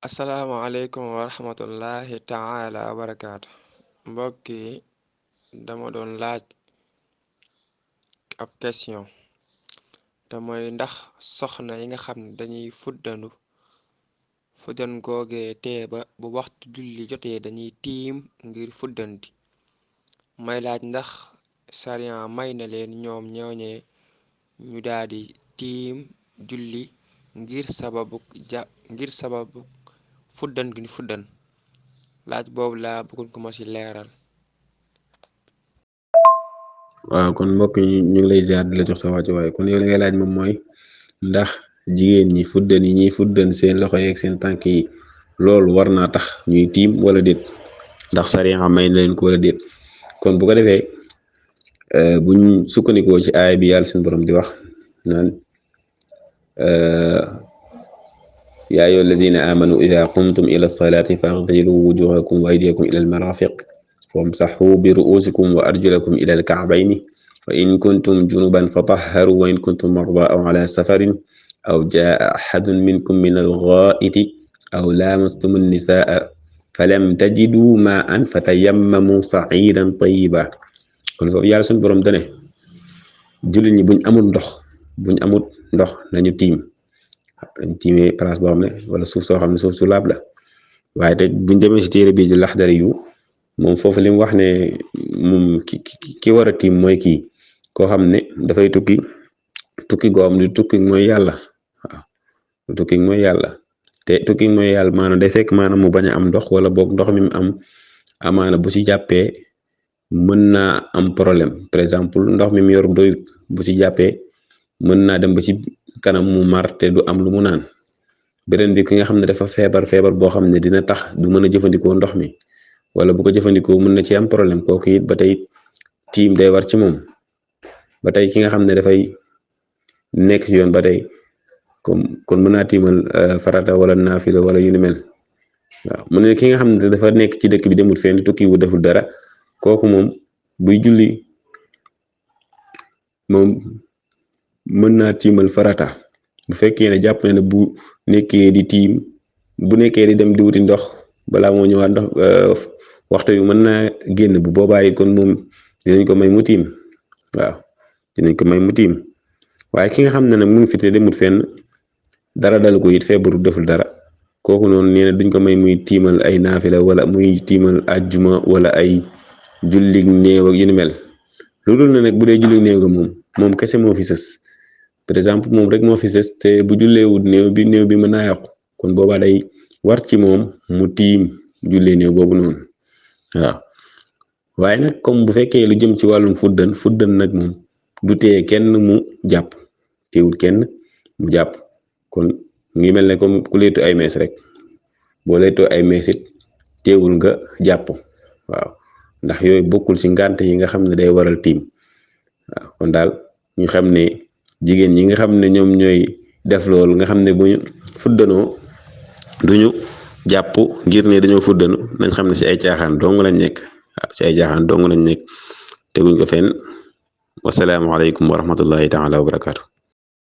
asalaamaaleykum wa rahmatullahi taala wa barakaatu. Mbokk yi dama doon laaj ab question te mooy ndax soxna yi nga xam ne dañuy fuddan googee tee ba bu waxtu julli jotee dañuy tiim ngir fuddanti. may laaj ndax sariya may na leen ñoom ñooñee ñu daldi tiim julli ngir sababu fuddan gi ñu fuddan. laaj boobu laa bëggoon ko ma ci leeral. waaw kon mbokk yi ñu ngi lay ziar di la jox sa wàccuwaay kon yow li ngay laaj moom mooy ndax jigéen ñi fuddan yi ñuy fuddan seen loxo yeeg seen tànk yi loolu war naa tax ñuy tiim wala déet, ndax sariya may na leen ko wala déet. kon bu ko defee buñ sukkandikoo ci aay bi yàlla suñu borom di wax naan yaa ayyuha alladina amanu ida qumtum ila salati faghsilu wujuhakum wa aydiyakum ila almarafiq wamsahu bi ru'usikum wa arjulakum ila alka'bayni wa in kuntum junuban fatahharu wa in kuntum marda aw ala safarin aw jaa ahadun minkum min algha'iti aw lamastum an-nisaa falam tajidu ma'an fatayammamu sa'idan tayyiban. kon foofu yàlla suñu borom dane jullit ñi buñ amul ndox nañu tiim. dañ tiimee place boo xam ne wala suuf soo xam ne suuf su laab la. waaye te buñ demee ci téere bii di Laxdari yu moom foofu li mu wax ne moom ki war a tiim mooy kii koo xam ne dafay tukki goo xam ne tukki mooy yàlla. waaw tukki mooy yàlla te tukki mooy yàlla maanaam day fekk maanaam mu bañ a am ndox wala boog ndox mi mu am amaana bu ci jàppee mën naa am problème. par exemple ndox mi mu yor doyut, bu ci jàppee mën naa dem ba ci kanam mu mar te du am lu mu naan. beneen bi ki nga xam ne dafa feebar boo xam ne dina tax du mën a jëfandikoo ndox mi wala bu ko jëfandikoo mën na ci am problème, kooku it ba tey tiim day war ci moom. ba tey ki nga xam ne dafay nekk ci yoon ba tey kon mën naa tiimal farata wala naafila wala yu ni mel. waaw mu ne ki nga xam ne dafa nekk ci dëkk bi demul fenn tukki wu deful dara, kooku moom buy julli moom mën naa tiimal farata bu fekkee ne jàpp ne bu nekkee di tiim bu nekkee di dem di wuti ndox balaa moo ñëwaat ndox waxtu yu mën naa génn. bu boobaa it kon moom dinañ ko may mu tiim. waaw dinañ ko may mu tiim. waaye ki nga xam ne nag mu ngi fi te demul fenn dara dal ko it feebaru deful dara, kooku noonu nee na duñ ko may muy tiimal ay naafila wala muy tiimal ajjuma wala ay jullig néew ak yu ni mel. loolu na nag bu dee jullig néew ga moom kese moo fi sës. par exemple moom rek moo fi sës te bu julleewut néew bi mën naa yàqu, kon boobaa day war ci moom mu tiim jullee néew boobu noonu. waaw waaye nag comme bu fekkee lu jëm ci wàllum fuddan nag moom du tee kenn mu jàpp, teewul kenn mu jàpp. kon ngi mel ne comme ku leetu ay mees rek, boo leetoo ay mees it teewul nga jàpp. waaw ndax yooyu bokkul ci ngànt yi nga xam ne day waral tiim. waaw kon daal ñu xam ne jigéen ñi nga xam ne ñoom ñooy def loolu nga xam ne bu ñu fuddanoo duñu jàpp ngir ne dañoo fuddanu, nañ xam ne ci ay caaxaan dong lañ nekk. waaw ci ay caaxaan dong lañ nekk teguñ ko fenn. wasalaamualeykum wa rahmatullahi taala wa barakaatu.